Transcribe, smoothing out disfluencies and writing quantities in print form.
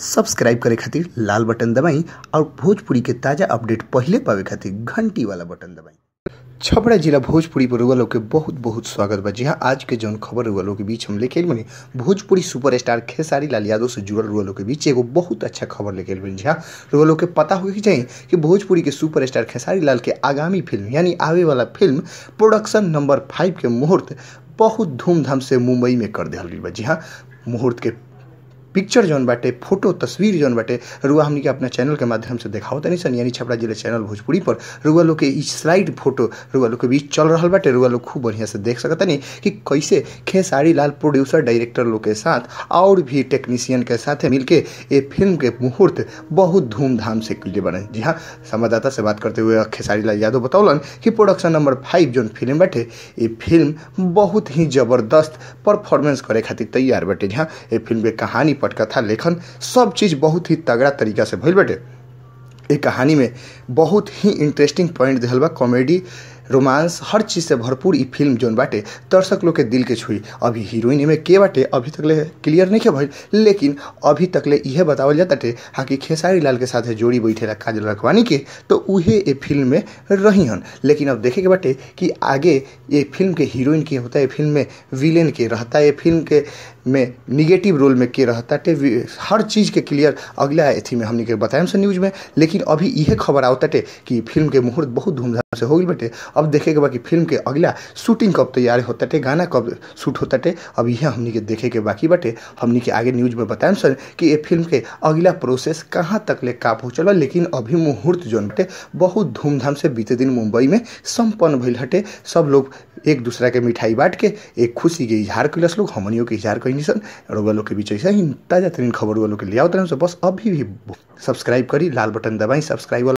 Subscribe करे खातिर लाल button दबाई और भोजपुरी के ताज़ा अपडेट पहिले पावे खातिर घंटी वाला बटन दबाई। छपरा जिला भोजपुरी पर रुआ लोग के बहुत बहुत स्वागत बा। जी हाँ, आज के जौन खबर रुआ लोग के बीच हम लेके आइल बानी भोजपुरी सुपरस्टार खेसारी लाल यादव से जुड़ल रुआ लोग के बीच एगो बहुत अच्छा खबर लेके आइल बानी। जी हाँ, रुआ लोग के पता हो के चाही कि भोजपुरी के सुपरस्टार खेसारी लाल के आगामी फिल्म यानी आवे वाला फिल्म प्रोडक्शन नंबर 5 के मुहूर्त बहुत धूमधाम से मुंबई में कर दिहल गइल बा। जी हाँ, मुहूर्त के पिक्चर जौन बाटे, फोटो तस्वीर जौन बाटे रुआ हमनी के अपना चैनल के माध्यम से देखावत तनी सन, यानी छपरा जिला चैनल भोजपुरी पर रुआ लोग के ई स्लाइड फोटो रुआ लोग के बीच चल रहल बाटे। रुआ लोग खूब बढ़िया से देख सकतनी कि कैसे खेसारी लाल प्रोड्यूसर डायरेक्टर लोग के साथ और भी टेक्नीशियन के साथ मिलके ये फिल्म के मुहूर्त बहुत धूमधाम से कैले बने। जी हाँ, संवाददाता से बात करते हुए खेसारी लाल यादव बतौलन कि प्रोडक्शन नंबर 5 जौन फिल्म बाटे ये फिल्म बहुत ही ज़बरदस्त परफॉर्मेंस करे खातिर तैयार बाटे। जी हाँ, ये फिल्म के कहानी, पटकथा, लेखन सब चीज़ बहुत ही तगड़ा तरीका से भइल बाटे। ये कहानी में बहुत ही इंटरेस्टिंग पॉइंट दिहल बा, कॉमेडी, रोमांस, हर चीज़ से भरपूर ई फिल्म जौन बाटे दर्शक लोग के दिल के छुई। अभी हीरोइन में के बाटे अभी तक ले क्लियर नहीं के भइल, लेकिन अभी तक ले इहे बतावल जाताटे हाँ कि खेसारी लाल के साथ जोड़ी बैठेला काजल राघवानी के, तो उहे ये फिल्म में रही हन। लेकिन अब देखे के बाटे कि आगे ये फिल्म के हीरोइन के होता है, फिल्म में विलेन के रहता है, फिल्म के में निगेटिव रोल में के रहता टे, हर चीज़ के क्लियर अगला अथी में हमनी के बताएम से न्यूज में। लेकिन अभी इहे खबर आवताटे कि फिल्म के मुहूर्त बहुत धूमधाम से हो गइल बाटे। अब देखे के बाकी फिल्म के अगला शूटिंग कब तैयार होताटे, गाना कब शूट होताटे, अब यह हमनी के देखे के बाकी बाटे। हमनी के आगे न्यूज में बताएम सर कि ये फिल्म के अगला प्रोसेस कहाँ तक ले का पहुँचल। लेकिन अभी मुहूर्त जौन बाटे बहुत धूमधाम से बीते दिन मुंबई में संपन्न भइल हटे। सब लोग एक दूसरा के मिठाई बांट के एक खुशी के इजहार कैलस लोग, हमनियों के इजहार कैनी सन। रुआ लोग के बीच ऐसा ही ताज़ा तरीन खबर रुआ लोग के ले आवत रहम। बस अभी भी सब्सक्राइब करी, लाल बटन दबाई सब्सक्राइब।